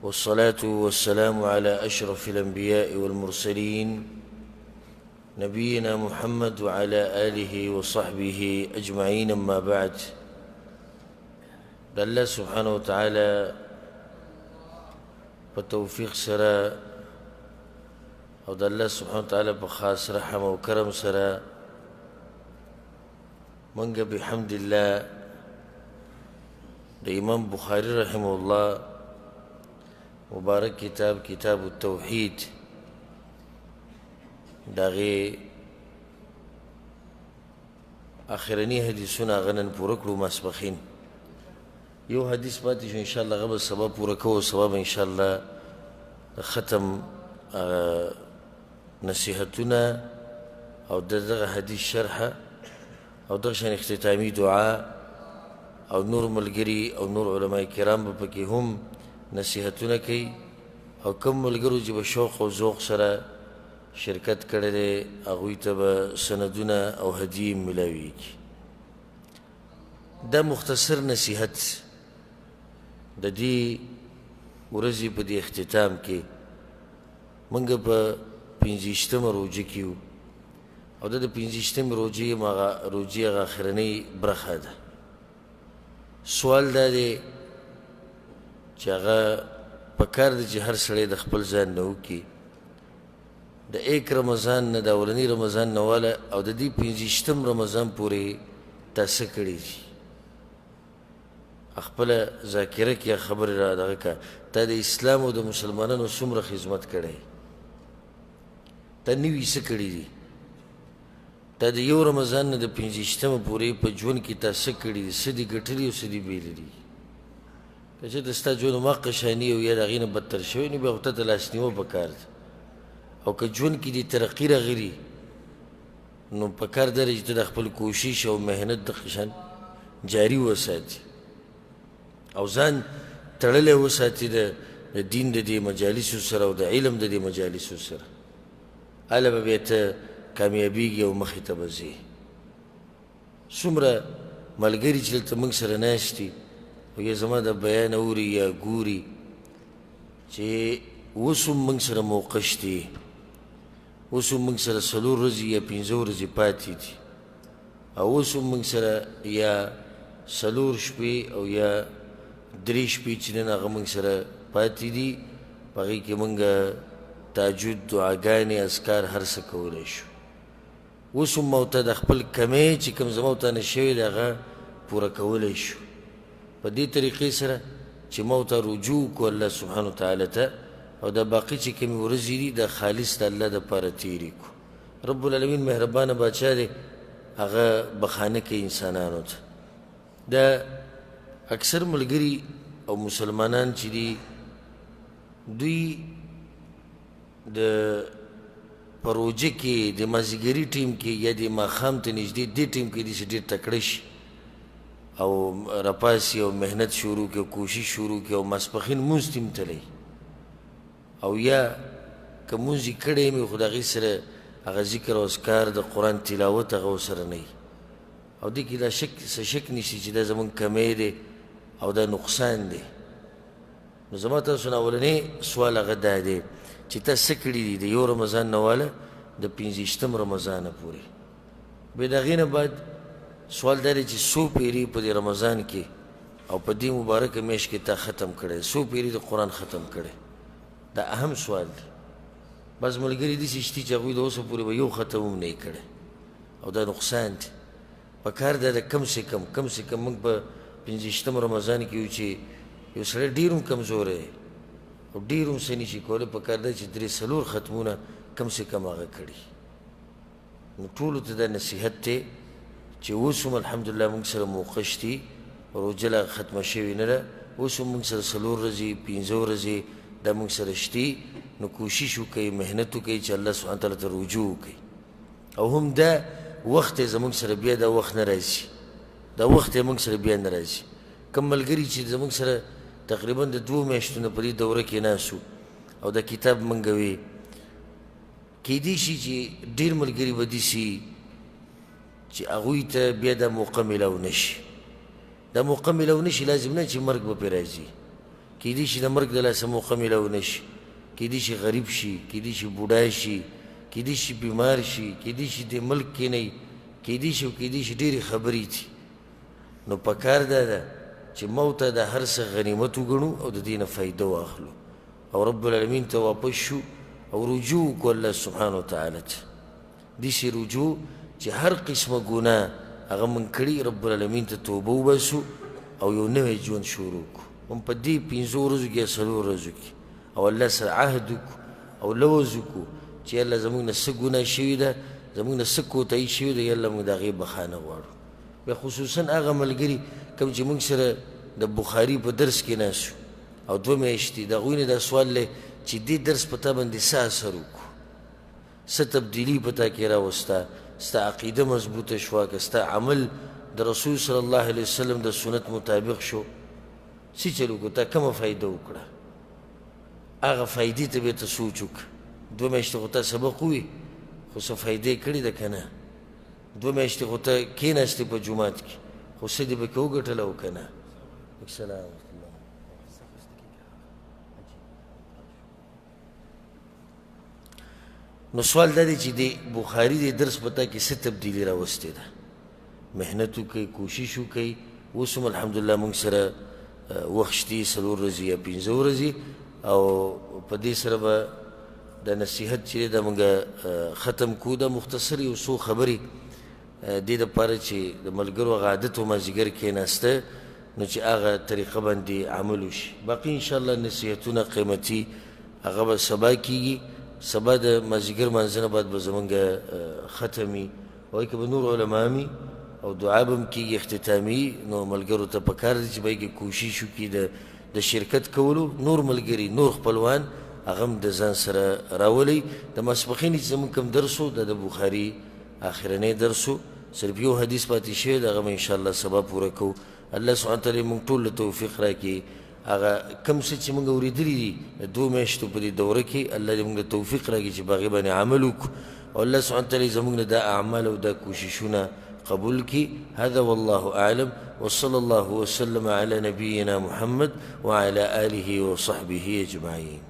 والصلاة والسلام على أشرف الأنبياء والمرسلين نبينا محمد وعلى آله وصحبه أجمعين، أما بعد. د الله سبحانه وتعالى په توفیق سره او د الله سبحانه وتعالی په خاص رحم او کرم سره مونږ بحمد الله د امام بخاری رحمه الله مبارک کتاب کتاب التوحید د هغې اخرني حدیثونه هغه نن پوره کړو. ماسپښین یو حدیث پاتې شو، انشاءالله هغه به سبا پوره کوو. سبا به انشاءالله ختم نصیحتونه او د دغه حدیث شرح او دغه شان اختتامي دعا او نور ملګري او نور علما کرام به پکې هم نصیحتونه کوي. او کوم ملګرو چې به شوق او ذوق سره شرکت کړی دی هغوی ته به سندونه او هدیې ملاویږي. دا مختصر نصیحت د دې ورځې په دې اختتام کې موږ په 25مه روژه کې یو او دا د 25مې روژې هغه روژې هغه اخرنۍ برخه ده. سوال دا دی چې هغه پکار دی چې هر سړی د خپل ځان نه وکړي. د ایک رمضان نه، د اولني رمضان نه واله او د دې 25 رمضان پورې تا څه کړي دي، خپله ذاکره کې خبرې را دغه کړه. تا د اسلام او د مسلمانانو څومره خدمت کړی، تا نوي څه کړي دي، تا د یو رمضان نه د 25 پورې په ژوند کې تا څه کړي دي، څه دي ګټلي او څه دي بېلي دي. که چېرته ستا ژوند هماغه شاني او یا د هغې نه بدتر شوی نو بیا خو تا ته لاسنیوه پکار ده. او که ژوند کې دې ترقي راغلي نو پکار ده چې ته د خپل کوشش او محنت دغه شان جاري وساتي او ځان تړلی وساتي د دین د دې مجالسو سره او د علم د دې مجالسو سره. هله به بیا ته کامیابېږي او مخې ته به ځې. څومره ملګري چې دلته موږ سره ناست دي او یا زما د بیان اوري یا ګوري چې اوس هم موږ سره موقع شته، اوس هم موږ سره 4 ورځې یا 5 ورځې پاتې دي، او اوس هم موږ سره یا 4 شپې او یا 3 شپې چې نن هغه موږ سره پاتې دي، په هغې کې موږ تهجد، دعاګانې، اذکار هر څه کولی شو. اوس هم ما ته د خپل کمی چې کوم زما ته نه شوی دی هغه پوره کولی شو. په دې طریقې سره چې ما ته رجوع وکړو الله سبحانه وتعالی ته، او دا باقي چې کومې ورځې دي دا خالص د الله دپاره تېرې کړو. رب العالمین مهربانه باچا دی، هغه بخانه کوي انسانانو ته. دا اکثر ملګري او مسلمانان چې دي دوی د په روژه کې د مازدیګري ټیم کې یا د ماښام ته نږدې دې ټیم کې داسې ډېر تکړه شي او راپاسي او محنت شروع کړي او کوشش شروع کړي او ماسپښین لمونځ ته هم تللی، او یا که لمونځ یې کړی هم وي خو د هغې سره هغه ذکر او اذکار د قرآن تلاوت هغه ورسره نه وي. او دې کې دا شک څه شک نشته چې دا زموږ کمی دی او دا نقصان دی. نو زما تاسو نه اولنی سوال هغه دا دی چې تا څه کړي دي د یو رمضان نه واله د 25 رمضانه پورې. بیا د هغې نه بعد سوال دا دی چې څو پیرې په دې رمضان کې او په دې مبارکه میاشت کې تا ختم کړی، څو پیرې د قرآن ختم کړی؟ دا اهم سوال دی. بعض ملګري داسې شتي چې هغوی د اوسه پورې به یو ختم هم نه کړی او دا نقصان دی. پکار ده د کم سه کم کم سه کم موږ په 25 رمضان کې یو چې یو سړی ډېر هم کمزوری او ډېر هم څه نشي کولی، پکار ده چې 3-4 ختمونه کم سه کم هغه کړي. نو ټولو ته دا نصیحت دی چې اوس هم الحمدلله موږ سره موقع شتي، روژه لا ختمه شوې نه ده، اوس هم موږ سره 4 ورځې 5 ورځې دا موږ سره شتي. نو کوشش وکړئ، محنت وکړئ چې الله سبحانه وتعالی ته رجوع وکړئ. او هم دا وخت زموږ سره بیا دا وخت نه راځي، دا وخت موږ سره بیا نه راځي. کوم ملګري چې زموږ سره تقریبا د 2 میاشتو نه په دې دوره کې ناست او دا کتاب موږ وي، کیدی شي چې ډېر ملګري به داسې چې هغوی ته بیا دا موقع میلاو نه شي. دا موقع میلاو نه شي لازم نه چې مرګ به پرې راځي، کیدای شي د مرګ د لاسه موقع میلاو نه شي، کیدای شي غریب شي، کیدای شي بوډا شي، کیدای شي بیمار شي، کیدای شي د ملک کې نه، کیدای شي او کیدای شي ډېرې خبرې دي. نو پکار دا ده چې ما ته د هر څه غنیمت وګڼو او د دې نه فایده واخلو او رب العالمین ته واپس شو او رجوع وکړو الله سبحانه وتعالی ته. داسې رجوع چې هر قسمه ګناه هغه موږ کړي، رب العالمین ته توبه وباسو او یو نوی ژوند شروع کړو. هم په دې پنځو ورځو کې یا څلور ورځو کې، او الله سره عهد وکړو او لوظ وکړو چې الله زموږ نه څه ګناه شوې ده، زموږ نه څه کوتاهي شوې ده، یا الله موږ د هغې بخښنه غواړو. بیا خصوصا هغه ملګري کوم چې موږ سره د بخاري په درس کې ناست یو او دوه میاشتې، د هغوی نه دا سوال دی چې دې درس په تا باندې څه اثر وکړو، څه تبدیلي په تا کې راوسته، ستا عقیده مضبوطه شوه که ستا عمل د رسول صلی الله علیه وسلم د سنت مطابق شو، څه چل وکړو، تا کومه فایده وکړه، هغه فایدې ته بیا ته سوچ وکړه. دوه میاشتې خو تا سبق ووي خو څه فایده یې کړې ده که نه؟ دوه میاشتې خو ته کښېناستې په جومات کې خو څه دې پکې وګټله او که نه؟ السلام. نو سوال دا دی چې د بخاري د درس په تا کې څه تبدیلي راوستې ده؟ محنت وکړئ، کوشش وکړئ. اوس هم الحمدلله موږ سره وخت شتي، څلور ورځې یا پنځه ورځې، او په دې سره به د نصیحت چې دی دا موږ ختم کړو. دا مختصر یو څو خبرې دې دپاره چې د ملګرو هغه عادت و مازدیګر کښېناسته، نو چې هغه طریقه باندې عمل وشي. باقي انشاءالله نصیحتونه قیمتي هغه به سبا کېږي. سبا د مازدیګر لمانځه نه بعد به زمونږ ختمي، وایي که به نور علما وي او دعا به هم کېږي اختتامي. نو ملګرو ته پکار دی چې به کې کوشش وکړي د شرکت کولو. نور ملګري، نور خپلوان هغه هم د ځان سره راولي. د ماسپښینې چې زموږ کوم درس و دا د بخاري آخرنی درس و، صرف یو حدیث پاتې شوی دی، هغه به انشاءالله سبا پوره کوو. الله سبحانه وتعالی موږ ټول له توفیق راکړي. هغه کوم څه چې موږ اورېدلي دي د دوو میاشتو په دې دوره کې، الله دې موږ له توفیق راکړي چې په هغې باندې عمل وکړو، او الله سبحانه وتعالی زموږ نه دا اعمال او دا کوششونه قبول کړي. هذا والله أعلم، وصلى الله وسلم على نبينا محمد وعلى آله وصحبه أجمعين.